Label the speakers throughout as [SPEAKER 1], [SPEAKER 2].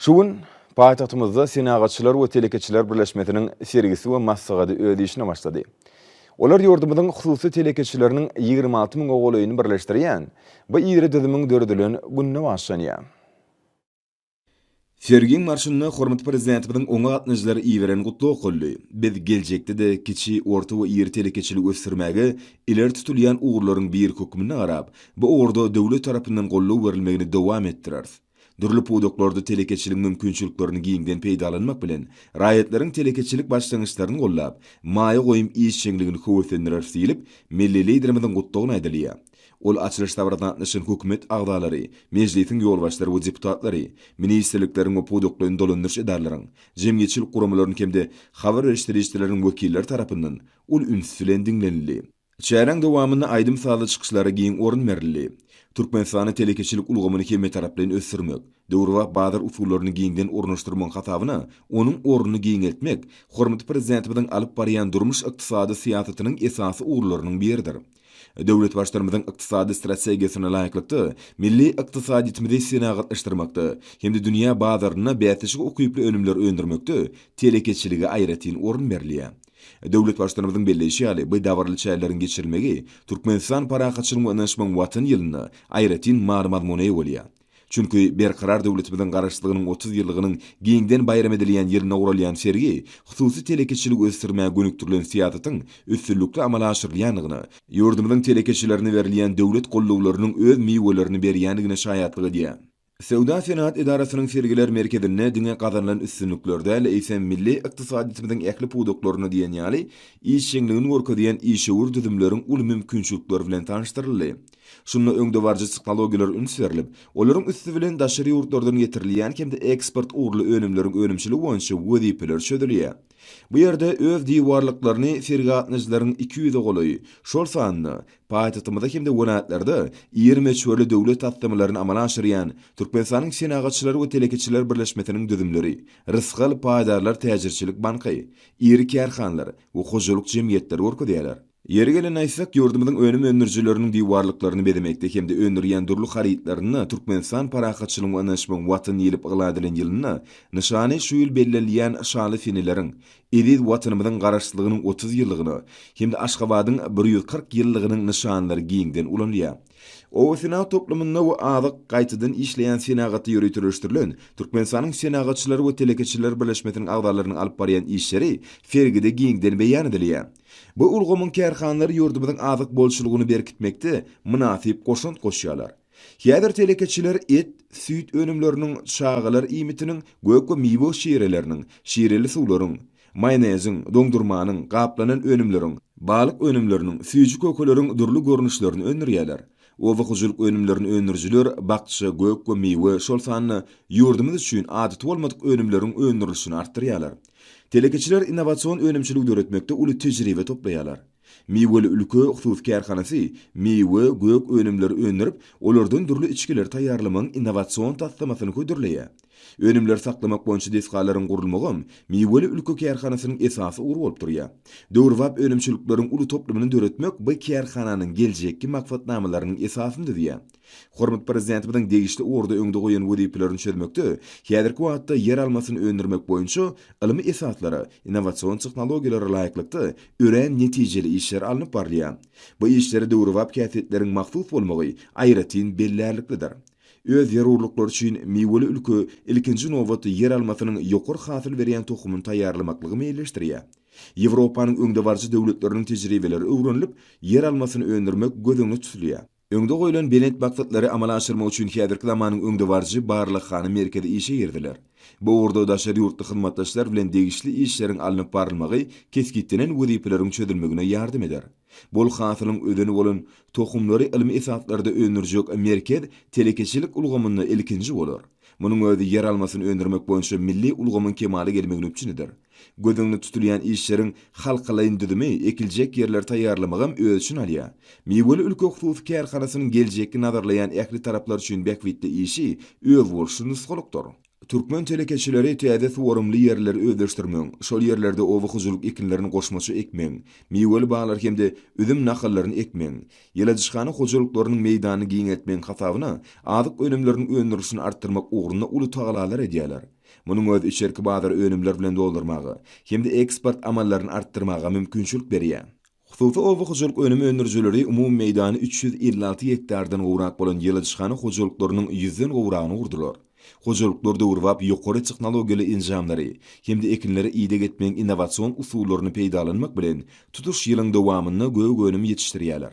[SPEAKER 1] Şu gün paýtagtymyzda Senagatçylar we telekeçiler birleşmesiniň sergisi we maslahady öz işine başlady. Olar ýurdumyzyň hususy telekeçileriniň 26 müňe golaýyny birleşdirýän bu iri düzümiň döredilen gününe bagyşlanýar. Sergiň barşynda hormatly Prezidentimiziň oňa gatnaşyjylara iberen gutlagy okaldy. Biz geljekde-de kiçi, orta we iri telekeçiligi ösdürmäge ileri tutulýan ugurlaryň biri hökmünde garap, bu ugurda döwlet tarapyndan goldaw berilmegini dowam etdireris. Dürli pudaklarda telekeçiligiň mümkinçiliklerini giňden peýdalanmak bilen, raýatlaryň telekeçilik başlangyçlaryny goldap, maýa goýum işjeňligini höweslendireris diýlip, milli Liderimiziň Gutlagynda aýdylýar. Ol açylyş dabarasyna gatnaşan hökümet agzalary, Mejlisiň ýolbaşçylary we deputatlary, ministrlikleriň we pudaklaýyn dolandyryş edaralaryň, jemgyýetçilik guramalarynyň hem-de habar beriş serişdeleriniň wekilleri tarapyndan uly üns bilen diňlenildi. Çäräň dowamynda aýdym-sazly çykyşlara giň orun berildi. Türkmenistanda telekeçilik ulgamyny hemmetaraplaýyn ösdürmek, döwrebap bazar usullaryny giňden ornaşdyrmagyň hasabyna onuň ornuny giňeltmek hormatly Prezidentimiziň alyp barýan durmuş-ykdysady syýasatynyň esasy ugurlarynyň biridir. Döwlet Baştutanymyzyň ykdysady strategiýasyna laýyklykda, milli ykdysadyýetimizi senagatlaşdyrmakda hem-de dünýä bazarynda bäsleşige ukyply önümleri öndürmekde telekeçilige aýratyn orun berilýär. Döwlet Baştutanymyzyň belleýşi ýaly, bu dabaraly çäreleriň geçirilmegi Türkmenistan parahatçylygyň we ynanyşmagyň Watany ýylynda aýratyn many-mazmuna eýe bolýar. Çünki Berkarar döwletimiziň Garaşsyzlygynyň 30 ýyllygynyň giňden baýram edilýän ýylynda guralýan sergi hususy telekeçiligi ösdürmäge gönükdirilen syýasatyň üstünlikli amala aşyrylýandygyna, ýurdumyzyň telekeçilerine berilýän döwlet gollawlarynyň öz miwelerini berýändigine şaýatlyk edýär. Söwda-senagat edarasynyň sergiler merkezinde diňe gazanylan üstünlikler däl, eýsem, milli ykdysadyýetimiziň ähli pudaklarynda diýen ýaly işjeňligini görkezýän işewür düzümleriň uly mümkinçilikleri bilen tanyşdyryldy. Şunda öňdebaryjy tehnologiýalara üns berlip, olaryň üsti bilen daşary ýurtlardan getirilýän hem-de eksport ugurly önümleriň önümçiligi boýunça wezipeler çözülýär. Bu ýerde öz diwarlyklaryny sergä gatnaşyjylaryň 200-e golaýy, şol sanda Paýtagtymyzda hem-de welaýatlarda iri möçberli döwlet taslamalaryny amala aşyrýan Türkmenistanyň Senagatçylar we telekeçiler birleşmesiniň düzümleri, Rysgal paýdarlar täjirçilik banky, iri kärhanalar we hojalyk jemgyýetleri görkezýärler. Ýeri gelende aýtsak, ýurdumyzyň önüm öndürijileriniň diwarlyklaryny bezemekde hem-de öndürýän dürli harytlarynda Türkmenistan parahatçylygyň we ynanyşmagyň Watany diýlip yglan edilen ýylynda nyşany şu ýyl bellenilýän şanly seneleriň, Eziz Watanymyzyň Garaşsyzlygynyň 30 ýyllygyna hem-de Aşgabadyň 140 ýyllygynyň nyşanlary giňden ulanylýar. Obasenagat toplumynda we azyk gaýtadan işleýän senagatda ýöriteleşdirilen Türkmenistanyň Senagatçylar we telekeçiler birleşmesiniň agzalarynyň alyp barýan işleri sergide giňden beýan edilýär. Bu ulgamyň kärhanalary ýurdumyzyň azyk bolçulygyny berkitmekde mynasyp goşant goşýarlar. Häzir telekeçiler et, süýt önümleriniň, çagalar iýmitiniň, gök we miwe şireleriniň, şireli suwlaryň, maýoneziň, doňdurmanyň, gaplanan önümleriň, balyk önümleriniň, süýji-kökeleriň dürli görnüşlerini öndürýärler. Oba hojalyk önümlerini öndürijiler bakja, gök we miwe, şol sanda ýurdumyz üçin adaty bolmadyk önümleriň öndürilişini artdyrýarlar. Telekeçiler innowasion önümçiligi döretmekde uly tejribe toplaýarlar. Miweli ülke hususy kärhanasy miwe, gök önümleri öndürip, olardan dürli içgileri taýýarlamagyň innowasion taslamasyny hödürleýär. Önümleri saklamak boýunça desgalaryň gurulmagam Miweli ülke kärhanasynyň esasy ugry bolup durýar. Döwrebap önümçilikleriň uly toplumyny döretmek bu kärhananyň geljekki maksatnamalarynyň esasyny düzýär. Hormatly Prezidentimiziň degişli ugurda öňde goýan wezipelerini çözmekde häzirki wagtda ýer almasyny öndürmek boýunça ylmy esaslara, innowasion tehnologiýalara laýyklykda örän netijeli işler alnyp barylýar. Bu işlere döwrebap häsiýetleriň mahsus bolmagy aýratyn bellärliklidir. Öz zerurlyklary üçin Miweli ülke ilkinji nobatda ýer almasynyň ýokary hasyl berýän tohumyny taýýarlamaklygy meýilleşdirýär. Ýewropanyň öňdebaryjy döwletleriniň tejribeleri öwrenilip, ýer almasyny öndürmek göz öňünde tutulýar. Öňde goýlan belent maksatlary amala aşyrmak üçin häzirki zamanyň öňdebaryjy barlaghana merkezi işe giriziler. Bu ugurda daşary ýurtly hyzmatdaşlar bilen degişli işleriň alnyp barylmagy kesgitlenen wezipeleriň çözülmegine ýardam eder. Bol hasylyň özeni bolan tohumlary ylmy esaslarda öndürjek merkez telekeçilik ulgamynda ilkinji bolar. Munuň özi ýer almasyny öndürmek boýunça milli ulgamyň kemala gelmegini üpjün eder. Göz öňünde tutulýan işleriň halkalaýyn düzümi ekiljek ýerleri taýýarlamagam öz içine alýar. Miweli ülke hususy kärhanasynyň geljekki nazarlaýan ähli taraplar üçin bähbitli işi özboluşly nusgalykdyr. Türkmen telekeçileri täze suwarymly ýerleri özleşdirmegiň, şol ýerlerde oba hojalyk ekinlerini goşmaça ekmegiň, miweli baglar hem-de üzüm nahallaryny ekmegiň, ýyladyşhana hojalyklarynyň meýdanyny giňeltmegiň hasabyna azyk önümleriniň öndürilişini artdyrmak ugrunda uly tagalalar edýärler. Munuň özi içerki bazary önümler bilen doldurmaga hem-de eksport amallaryny artdyrmaga mümkinçilik berýär. Hususy oba hojalyk önüm öndürijileri umumy meýdany 356 gektardan gowrak bolan ýyladyşhana hojalyklarynyň ýüzden gowragyny gurdular. Hojalyklar döwrebap ýokary tehnologiýaly enjamlary hem-de ekinlere ideg etmegiň innowasion usullaryny peýdalanmak bilen, tutuş ýylyň dowamynda gök önüm ýetişdirýärler.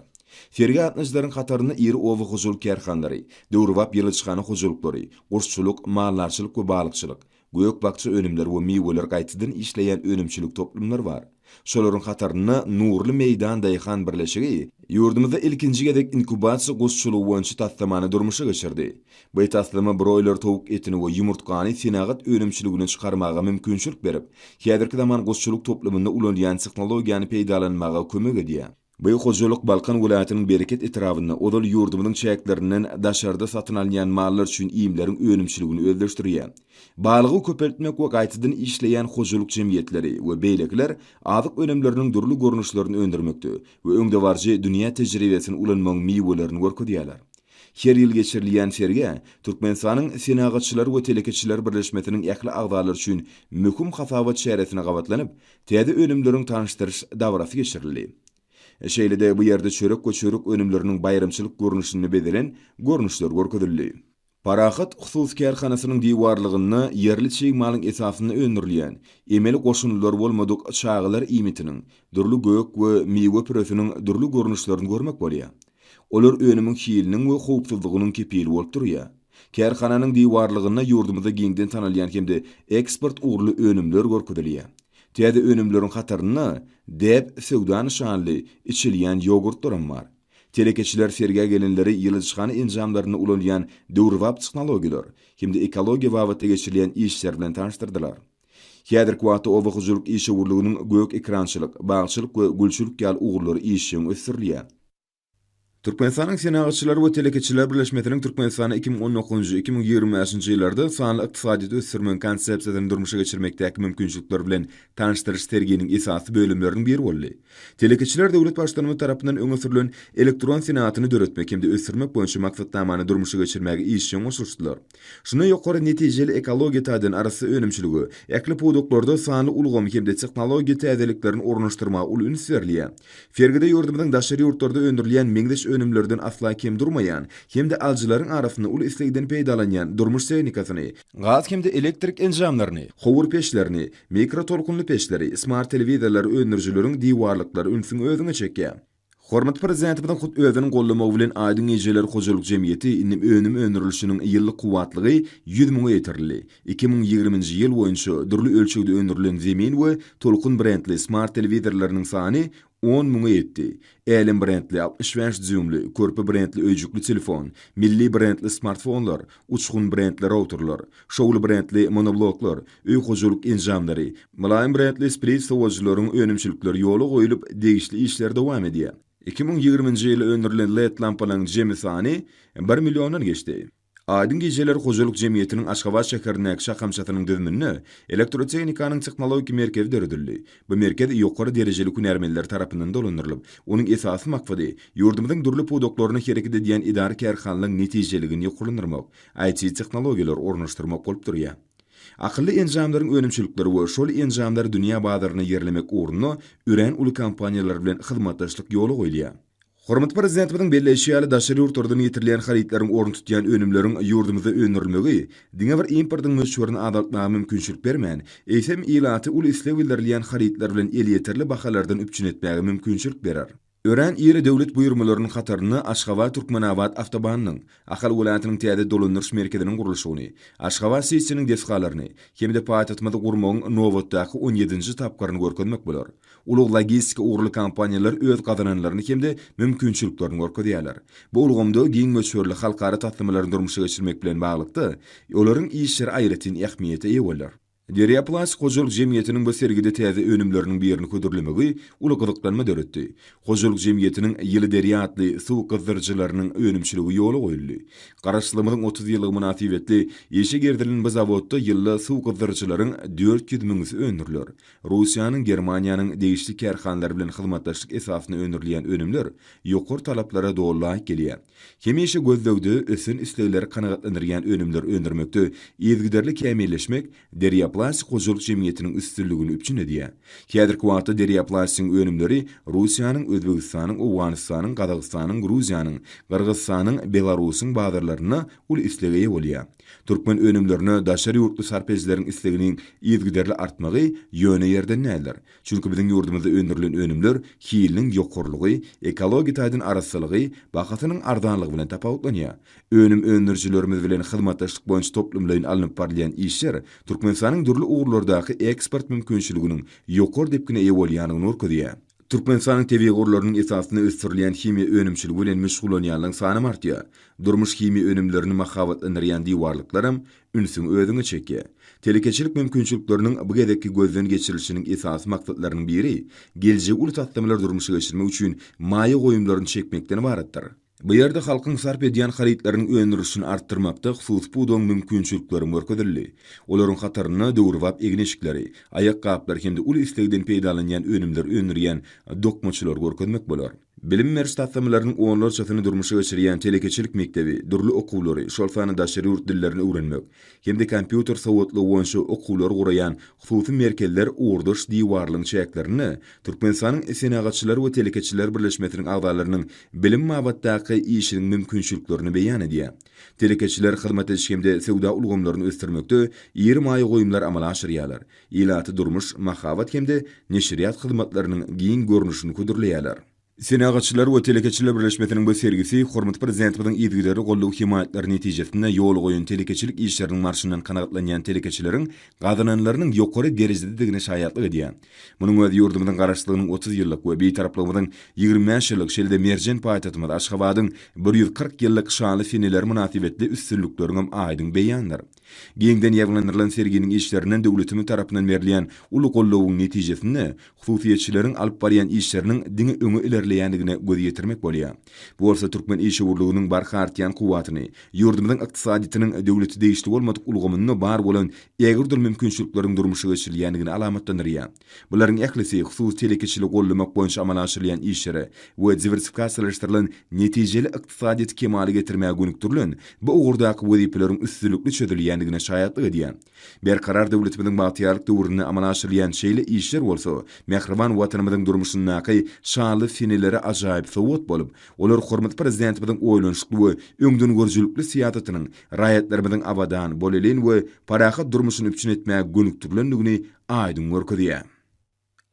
[SPEAKER 1] Sergä gatnaşyjylaryň hatarynda iri oba hojalyk kärhanalary, döwrebap ýyladyşhana hojalyklary, guşçulyk, maldarçylyk we balykçylyk, gök-bakja önümleri we miweleri gaýtadan işleýän önümçilik toplumlary bar. Şolaryň hatarynda Nurly meýdan daýhan birleşigi ýurdumyzda ilkinji gezek inkubasiýa guşçulygy boýunça taslamany durmuşa geçirdi. Bu taslama broýler towuk etini we ýumurtgany senagat önümçiligine çykarmaga mümkinçilik berip, häzirki zaman guşçulyk toplumynda ulanylýan tehnologiýany peýdalanmaga kömek edýär. Bu hojalyk Balkan welaýatynyň Bereket etrabynda ozal ýurdumyzyň çäklerinden daşarda satyn alynýan mallar üçin iýmleriň önümçiligini özleşdirýär. Balygy köpeltmek we gaýtadan işleýän hojalyk jemgyýetleri we beýlekiler azyk önümleriniň dürli görnüşlerini öndürmekde we öňdebaryjy dünýä tejribesini ulanmagyň miwelerini görkezýärler. Her ýyl geçirilýän sergä Türkmenistanyň Senagatçylar we telekeçiler birleşmesiniň ähli agzalary üçin möhüm hasabat çäresine gabatlanyp, täze önümleriň tanyşdyryş dabarasy geçirildi. Şeýle-de bu ýerde çörek we çörek önümleriniň baýramçylyk görnüşinde bezelen görnüşleri görkezildi. Parahat hususy kärhanasynyň diwarlygynda ýerli çig malyň esasynda öndürilýän, emeli goşundylary bolmadyk çagalar iýmitiniň, dürli gök we miwe püresiniň dürli görnüşlerini görmek bolýar. Olar önümiň hiliniň we howpsuzlygynyň kepili bolup durýar. Kärhananyň diwarlygynda ýurdumyzda giňden tanalýan hem-de eksport ugurly önümler görkezilýär. Täze önümleriň hatarynda Däp söwda nyşanly içilýän ýogurtlaram bar. Telekeçiler sergä gelenleri ýyladyşhana enjamlarynda ulanylýan döwrebap tehnologiýalar hem-de ekologiýa babatda geçirilýän işler bilen tanyşdyrdylar. Häzirki wagtda oba hojalyk işewürliginiň gök ekrançylyk, bagçylyk we gülçülik ýaly ugurlary işjeň ösdürilýär. Türkmenistanyň Senagatçylar we telekeçiler birleşmesiniň Türkmenistanda 2019-njy, 2025-nji ýyllarda sanly ykdysadyýeti ösdürmegiň konsepsiýasyny durmuşa geçirmekdäki mümkinçilikler bilen tanyşdyryş serginiň esasy bölümleriniň biri boldy. Telekeçiler döwlet Baştutanymyz tarapyndan öňe sürlen elektron senagatyny döretmek hem-de ösdürmek boýunça maksatnamany durmuşa geçirmäge işjeň goşulyşdylar. Şunda ýokary netijeli ekologiýa taýdan arassa önümçilige, ähli pudaklarda sanly ulgamy hem-de tehnologiýa täzeliklerini ornaşdyrmaga uly üns berilýär. Sergide ýurdumyzyň daşary ýurtlarda öndürilýän meňzeş önümlerden asla kem durmaýan hem-de alyjylaryň arasynda uly islegden peýdalanýan durmuş tehnikasyny, gaz hem-de elektrik enjamlaryny, howur peçlerini, mikrotolkunly peçleri, smart-telewizorlary öndürijileriň diwarlyklary ünsüňi özüňe çekýär. Hormatly Prezidentimiziň hut özüniň goldamagy bilen Aýdyň gijeler hojalyk jemgyýeti indi önüm öndürilişiniň ýyllyk kuwwatlygy 100 müňe ýetirildi. 2020-nji ýyl boýunça dürli ölçegde öndürilen Zemin we Tolkun brendli smart telewizorlarynyň sany on müňe ýetdi. Älem brendli 65 dýuýmly, Körpe brendli öýjükli telefon, Milli brendli smartfonlar, Uçgun brendli routerler, Şowly brendli monobloklar, öý hojalyk enjamlary, Mylaýym brendli split sowadyjylaryň önümçilikleri ýola goýulyp, degişli işler dowam edýär. 2020-nji ýylda öndürilen led lampalaryň jemi sany bir milliondan geçdi. Aýdyň gijeler hojalyk jemgyýetiniň Aşgabat şäherindäki şahamçasynyň düzüminde Elektrotehnikanyň tehnologik merkezi döredildi. Bu merkez ýokary derejeli hünärmenler tarapyndan dolandyrylyp, onuň esasy maksady ýurdumyzyň dürli pudaklarynda hereket edýän edara-kärhanalaryň netijeligini ýokarlandyrmak, IT-tehnologiýalary ornaşdyrmak bolup durýar. Akylly enjamlaryň önümçilikleri we şol enjamlary dünýä bazaryna ýerlemek ugrunda örän uly kompaniýalar bilen hyzmatdaşlyk ýola goýulýar. Hormatly Prezidentimiziň belleýşi ýaly, daşary ýurtlardan getirilýän harytlaryň ornuny tutýan önümleriň ýurdumyzda öndürilmegi diňe bir importyň möçberini azaltmaga mümkinçilik bermän, eýsem, ilaty uly isleg bildirilýän harytlar bilen elýeterli bahalardan üpjün etmäge mümkinçilik berer. Örän iri döwlet buýurmalarynyň hatarynda Aşgabat-Türkmenabat awtobanynyň, Ahal welaýatynyň täze dolandyryş merkeziniň gurluşygyny, Aşgabat-sitiniň desgalaryny hem-de paýtagtymyzy gurmagyň nobatdaky on ýedinji tapgyryny görkezmek bolar. Ulag-logistika ugurly kompaniýalar öz gazananlaryny hem-de mümkinçiliklerini görkezýärler. Bu ulgamda giň möçberli halkara taslamalaryny durmuşa geçirmek bilen baglylykda, olaryň işleri aýratyn ähmiýete eýe bolar. Derýa Plastik hojalyk jemgyýetiniň bu sergide täze önümleriniň birini hödürlemegi uly gyzyklanma döretdi. Hojalyk jemgyýetiniň Ýyly derýa atly suw gyzdyryjylarynyň önümçiligi ýola goýuldy. Garaşsyzlygymyzyň 30 ýyllygy mynasybetli işe girizilen bu zawodda ýylda suw gyzdyryjylaryň 400 müňüsi öndüriler. Russiýanyň, Germaniýanyň degişli kärhanalary bilen hyzmatdaşlyk esasynda öndürilýän önümler ýokary talaplara doly laýyk gelýär. Hemişe gözlegde ösen islegleri kanagatlandyrýan önümleri öndürmekde yzygiderli kämilleşmek Derýaplastik hojalyk jemgyýetiniň üstünligini üpjün edýär. Häzirki wagtda Derýaplastigiň önümleri Russiýanyň, Özbegistanyň, Owganystanyň, Gazagystanyň, Gruziýanyň, Gyrgyzystanyň, Belarusyň bazarlarynda uly islege eýe bolýar. Türkmen önümlerine daşary ýurtly sarp edijileriň isleginiň yzygiderli artmagy ýöne ýerden däldir. Çünki biziň ýurdumyzda öndürilen önümler hiliniň ýokarylygy, ekologiýa taýdan arassalygy, bahasynyň arzanlygy bilen tapawutlanýar. Önüm öndürijilerimiz bilen hyzmatdaşlyk boýunça toplumlaýyn alnyp barylýan işler Türkmenistanyň dürli ugurlardaky eksport mümkinçiliginiň ýokary depgine eýe bolýandygyny görkezýär. Türkmenistanyň tebigy gurlarynyň esasynda ösdürilýän himiýa önümçiligi bilen meşgullanýanlaryň sanam artýar. Durmuş himiýa önümlerini mahabatlandyrýan diwarlyklaram ünsüňi özüňe çekýär. Telekeçilik mümkinçilikleriniň bu gezekki gözden geçirilişiniň esasy maksatlarynyň biri geljegi uly taslamalary durmuşa geçirmek üçin maýa goýumlaryny çekmekden ybaratdyr. Bu ýerde halkyň sarp edýän harytlarynyň öndürilişini artdyrmakda hususy pudagyň mümkinçilikleri görkezildi. Olaryň hatarynda döwrebap egin-eşikleri, aýakgaplary hem-de uly islegden peýdalanýan önümleri öndürýän dokmaçylary görkezmek bolar. Bilim beriş taslamalarynyň onlarçasyny durmuşa geçirýän telekeçilik mekdebi, dürli okuwlary, şol sanda daşary ýurt dillerini öwrenmek hem-de kompýuter sowatlygy boýunça okuwlary guraýan hususy merkezler ugurdaş diwarlygyň çäklerinde Türkmenistanyň Senagatçylar we telekeçiler birleşmesiniň agzalarynyň bilim babatdaky işiniň mümkinçiliklerini beýan edýär. Telekeçiler hyzmat ediş hem-de söwda ulgamlaryny ösdürmekde iri maýa goýumlar amala aşyrýarlar, ilata durmuş, mahabat hem-de neşirýat hyzmatlarynyň giň görnüşini hödürleýärler. Senagatçylar we telekeçiler birleşmesiniň bu sergisi hormatly Prezidentimiziň yzygiderli goldaw-hemaýatlary netijesinde ýola goýan telekeçilik işleriniň marşyndan kanagatlanýan telekeçileriň gazananlarynyň ýokary derejededigine şaýatlyk edýär. Munuň özi ýurdumyzyň Garaşsyzlygynyň 30 ýyllyk we Bitaraplygymyzyň 25 ýyllyk, şeýle-de merjen paýtagtymyz Aşgabadyň 140 ýyllyk şanly seneleri mynasybetli üstünlikleriňem aýdyň beýanydyr. Giňden ýaýbaňlandyrylan serginiň işlerinden döwletimiz tarapyndan berilýän uly goldawyň netijesinde hususyýetçileriň alyp barýan işleriniň diňe öňe ilerleýändigine göz ýetirmek bolýar. Bu bolsa türkmen işewürliginiň barha artýan kuwwatyny, ýurdumyzyň ykdysadyýetiniň döwlete degişli bolmadyk ulgamynda bar bolan ägirt uly mümkinçilikleriň durmuşa geçirilýändigini alamatlandyrýar. Bularyň ählisi hususy telekeçiligi goldamak boýunça amala aşyrylýan işlere we diwersifikasiýalaşdyrylan netijeli ykdysadyýeti kemala getirmäge gönükdirilen bu ugurdaky wezipeleriň üstünlikli çözülýändigine şaýatlyk edýär. Berkarar döwletimiziň bagtyýarlyk döwründe amala aşyrylýan şeýle işler bolsa mähriban Watanymyzyň durmuşyndaky şanly senelere ajaýyp sowgat bolup, olar hormatly Prezidentimiziň oýlanyşykly we öňdengörüjilikli syýasatynyň raýatlarymyzyň abadan, bolelin we parahat durmuşyny üpjün etmäge gönükdirilendigini aýdyň görkezýär.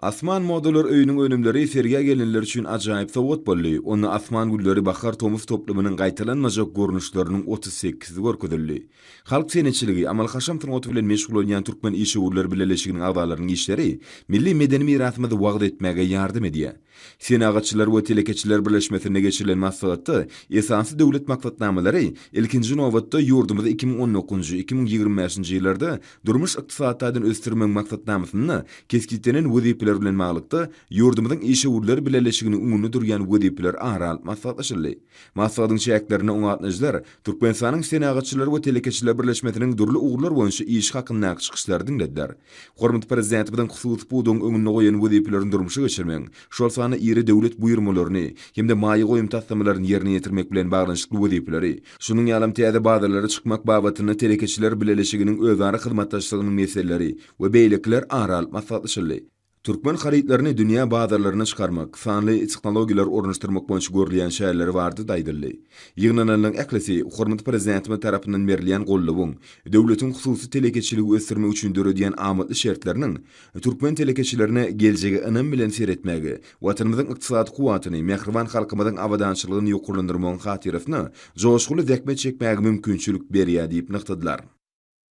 [SPEAKER 1] Asman modalar öýüniň önümleri sergä gelenler üçin ajaýyp sowgat boldy. Onda asman gülleri bahar-tomus toplumynyň gaýtalanmajak görnüşleriniň 38-si görkezildi. Halk senetçiligi, amaly-haşam sungaty bilen meşgullanýan Türkmen işewürler bileleşiginiň agzalarynyň işleri milli medeni mirasymyzy wagyz etmäge ýardam edýär. Senagatçylar we telekeçiler birleşmesinde geçirilen maslahatda esasy döwlet maksatnamalary, ilkinji nobatda, ýurdumyzy 2019-njy, 2025-nji ýyllarda durmuş-ykdysady taýdan ösdürmegiň maksatnamasynda kesgitlenen wezipeler bilen baglylykda, ýurdumyzyň işewürler bileleşiginiň öňünde durýan wezipeler ara alyp maslahatlaşyldy. Maslahatyň çäklerinde oňa gatnaşyjylar Türkmenistanyň Senagatçylar we telekeçiler birleşmesiniň dürli ugurlar boýunça işi hakyndaky çykyşlary diňlediler. Hormatly Prezidentimiziň hususy pudagyň öňünde goýan wezipelerini durmuşa geçirmegiň, şol sanda iri döwlet buýurmalaryny hem-de maýa goýum taslamalaryny ýerine ýetirmek bilen baglanyşykly wezipeleri, şunuň ýalam täze bazarlara çykmak babatynda telekeçiler bileleşiginiň özara hyzmatdaşlygynyň meseleleri we beýlekiler ara alyp maslahatlaşyldy. Türkmen harytlaryny dünýä bazarlaryna çykarmak, sanly tehnologiýalary ornaşdyrmak boýunça görülýän çäreler barada-da aýdyldy. Ýygnananlaryň ählisi hormatly Prezidentimiz tarapyndan berilýän goldawyň, döwletiň hususy telekeçiligi ösdürmek üçin döredýän amatly şertleriniň türkmen telekeçilerine geljege ynam bilen seretmäge, Watanymyzyň ykdysady kuwwatyny, mähriban halkymyzyň abadançylygyny ýokarlandyrmagyň hatyrasyna joşgunly zähmet çekmäge mümkinçilik berýär diýip nygtadylar.